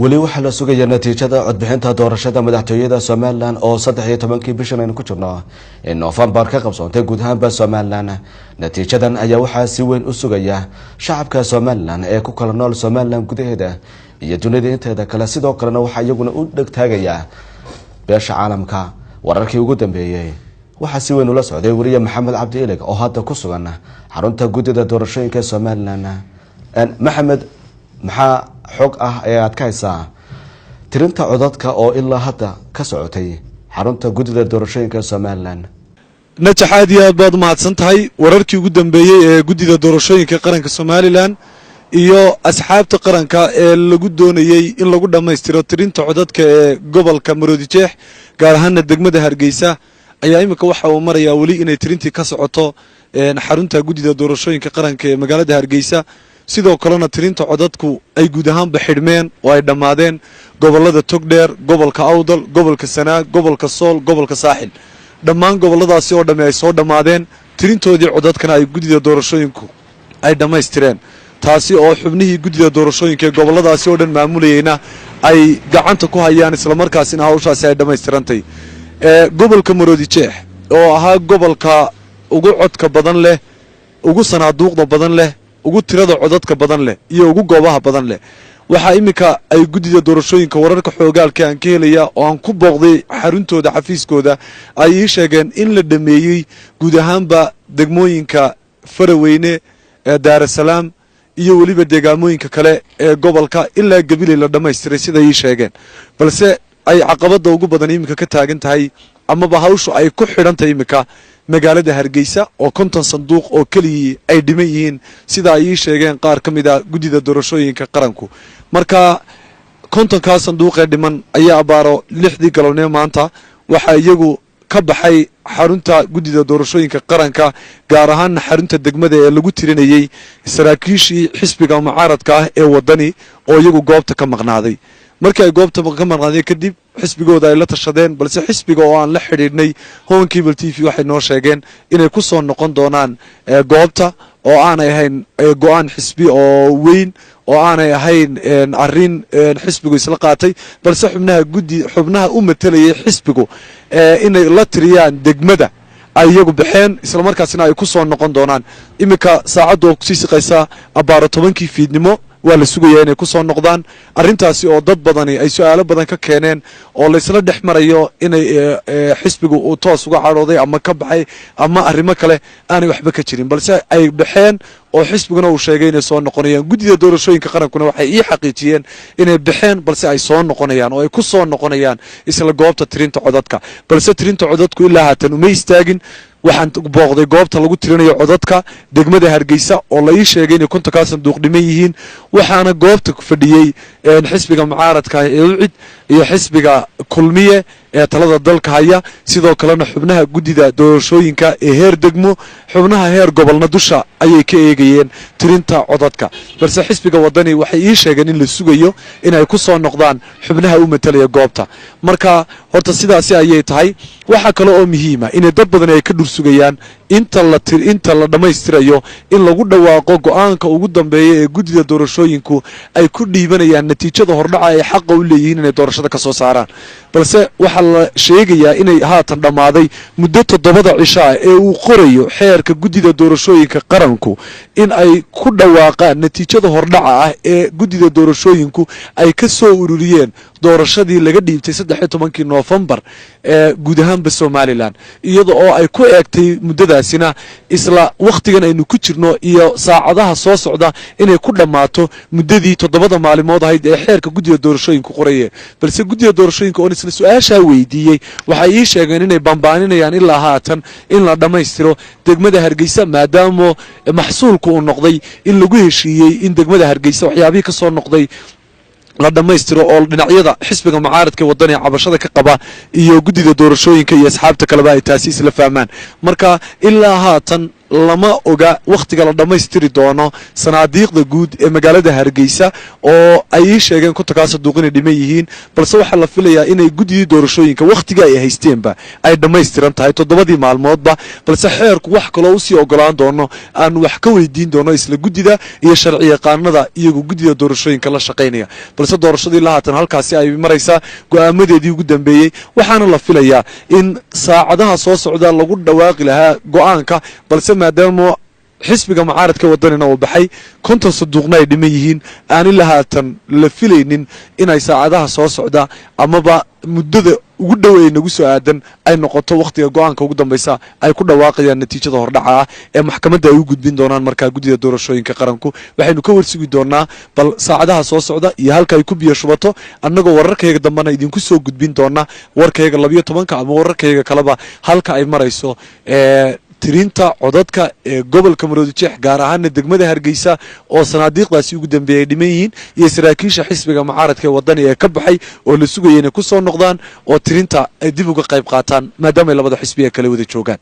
Weli waxaa la sugaya natiijada codbixinta doorashada madaxtooyada Somalilan oo 13-kii bishan aynu ku jirno ee Noofembar ka qabsoontay guud ahaanba Somalilan. Natiijadan ayaa waxaa si weyn u sugaya shacabka Somalilan ee ku kala nool Somalilan gudaheeda iyo dunida inteeda kale. Sidoo kalena waxaa iyaguna u dhegtaagaya beesha caalamka. Wararkii ugu dambeeyey waxaa si weyn ula socday weriye Maxamed Cabdi Ilig oo hadda ku sugan xarunta guddida doorashooyinka Somalilan. Maxamed, maxaa xog ah ee aad ka haysaa tirinta codadka oo ilaa hadda ka socotay xarunta guddida doorashooyinka Somalilan? Najax, aad iyo aad baad umahadsan tahay. Wararkii ugu dambeeyey ee guddida doorashooyinka qaranka Somalilan iyo asxaabta qaranka ee lagu doonayey in lagu dhammaystiro tirinta codadka ee gobolka Maroodijeex, gaar ahaana degmada Hargeysa, ayaa iminka waxa uu marayaa weli inay tirintii ka socoto xarunta guddida doorashooyinka qaranka ee magaalada Hargeysa. Sidoo kalena tirinta codadku ay guud ahaanba xidhmeen oo ay dhammaadeen gobolada Togdheer, gobolka Awdal, gobolka Sanaag, gobolka Sool, gobolka Saaxil. Dhammaan goboladaasi oo dhamme ay soo dhammaadeen tirintoodii codadkana ay guddida doorashooyinku ay dhammaystireen, taasi oo xubnihii guddida doorashooyinka ee goboladaasi oo dhan maamulayeyna ay gacanta ku hayaan, islamarkaasina hawshaasi ay dhammaystirantay. Gobolka Maroodijeex oo ahaa gobolka ugu codka badan leh, ugu sanaaduuqda badan leh, ugu tirada codadka badan leh iyo ugu goobaha badan leh, waxaa iminka ay guddida doorashooyinka wararka xoogaalka aan ka helaya oo aan ku booqday xaruntooda xafiiskooda ay ii sheegeen in la dhameeyey guud ahaanba degmooyinka Faraweyne ee Daarasalaam iyo weliba deegaamooyinka kale ee gobolka ilaa Gabiley la dhammaystiray siday ii sheegeen, balse ay caqabadda ugu badan iminka ka taagan tahay amaba hawshu ay ku xidhantahay iminka magaalada Hargeysa oo 50 sanduuq oo keliyii ay dhiman yihiin, sida ay ii sheegeen qaar ka mid a guddida doorashooyinka qaranku. Marka 50-kaa sanduuqee dhiman ayaa abaaro 6-dii galabnimo maanta waxaa iyagu ka baxay xarunta guddida doorashooyinka qaranka, gaar ahaana xarunta degmada ee lagu tirinayey, saraakiishii xisbiga mucaaradka ah ee Wadani oo iyagu goobta ka maqnaaday. Markii ay goobta ka maqnaadeen kadib xisbigooda ay la tashadeen, balse xisbiga oo aan la xidhiidhnay Horn Cable TV waxay noo sheegeen inay ku soo noqon doonaan goobta, oo aanay ahayn go'aan xisbi oo weyn, oo aanay ahayn arrin xisbigu isla qaatay, balse xubnaha guddi xubnaha u matelayay xisbigu inay la tiriyaan degmada ay iyagu baxeen, islamarkaasina ay ku soo noqon doonaan. Iminka saacaddu oo kusii siqaysa abbaaro 10-kii fiidnimo waa la sugayaa inay ku soo noqdaan. Arrintaasi oo dad badani ay su-aalo badan ka keeneen oo laysla dhex marayo inay xisbigu uu toos uga cadhooday ama ka baxay ama arrimo kale, aanay waxba ka jirin, balse ay baxeen oo xisbiguna uu sheegay inay soo noqonayaan. Guddida doorashooyinka qarankuna waxay ii xaqiijiyeen inay baxeen, balse ay soo noqonayaan oo ay ku soo noqonayaan isla goobta tirinta codadka. Balse tirinta codadku ilaa haatan uma istaagin. Waxaan booqday goobta lagu tirinayo codadka degmada Hargeysa oo la ii sheegay inay 50-kaa sanduuq dhiman yihiin. Waxaana goobta fadhiyey xisbiga mucaaradka ee UCID iyo xisbiga Kulmiye ee talada dalka haya, sidoo kalena xubnaha guddida doorashooyinka ee heer degmo, xubnaha heer gobolna dusha ayay ka eegayeen tirinta codadka. Balse xisbiga Wadani waxay ii sheegeen in la sugayo inay ku soo noqdaan xubnaha u matalaya goobta. Marka horta sidaasi ayay tahay. Waxaa kale oo muhiima inay dad badan ay ka dhur sugayaan inta la dhammaystirayo in lagu dhawaaqo go'aanka ugu dambeeya ee guddida doorashooyinku ay ku dhiibanayaan natiijada hordhaca ay xaqa u leeyihiin inay doorashada ka soo saaraan. Balse waxaa la sheegayaa inay haatan dhammaaday muddo 7-da cishaa ee uu qorayo xeerka guddida doorashooyinka qaranku in ay ku dhawaaqaan natiijada hordhaca ah ee guddida doorashooyinku ay ka soo ururiyeen doorashadii laga dhiibtay 13-kii Noofembar ee guud ahaanba Somalilan, iyada oo ay ku eegtay muddadaasina isla wakhtigan aynu ku jirno iyo saacadaha soo socda inay ku dhammaato muddadii 7-da maalimood ahayd ee xeerka guddida doorashooyinku qorayeen. Balse guddida doorashooyinka oon isla su-aashaa weydiiyey waxay ii sheegeen inay bambaaninayaan ilaa haatan in la dhammaystiro degmada Hargeysa, maadaama maxsuulku uu noqday in lagu heshiiyey in degmada Hargeysa waxyaabihii ka soo noqday la dhammaystiro, oo dhinacyada xisbiga mucaaradka Wadani cabashada ka qaba iyo guddida doorashooyinka iyo asxaabta kaleba ay taasi isla fahmaan. Marka ilaa haatan Lama oga wakhtiga la dhammaystiri doono sanaadiiqda guud ee magaalada Hargeysa, oo ay ii sheegeen 50-kaa sanduuq inay dhiman yihiin, balse waxaa la filayaa inay guddidii doorashooyinka wakhtiga ay haysteenba ay dhammaystiran tahay, 7-dii maalmoodba. Balse xeerku wax kaloo usii ogolaan doono aanu wax ka weydiin doono isla guddida iyo sharci yaqaanada iyagu guddida doorashooyinka la shaqaynaya. Balse doorashadii la haatan halkaasi ay maraysaa go'aamadeedii ugu dambeeyey, waxaana la filayaa in saacadaha soo socda lagu dhawaaqi lahaa go'aanka. Balse maadaama xisbiga mucaaradka Wadanina uu baxay, 50 sanduuqna ay dhiman yihiin, aani la haatan la filaynin inay saacadaha soo socda amaba muddada ugu dhow ay nagu soo aadan ay noqoto wakhtiga go'aanka ugu dambaysa ay ku dhawaaqayaan natiijada hordhaca ah ee maxkamadda ay u gudbin doonaan. Markaa guddida doorashooyinka qaranku waxaynu ka warsugi doonaa bal saacadaha soo socda iyo halka ay ku biyo shubato, annagoo wararkayaga dambena idinku soo gudbin doona, warkayaga 12-ka ama wararkayaga kaleba, halka ay marayso tirinta codadka ee gobolka Maroodijeex, gaar ahaana degmada Hargeysa oo sanaadiiqdaasi ugu dambeeyay ay dhiman yihiin, iyo saraakiisha xisbiga mucaaradka ee Wadani ee ka baxay oo la sugaya inay ku soo noqdaan oo tirinta ay dib uga qayb qaataan, maadaama ay labada xisbi ee kale wada joogaan.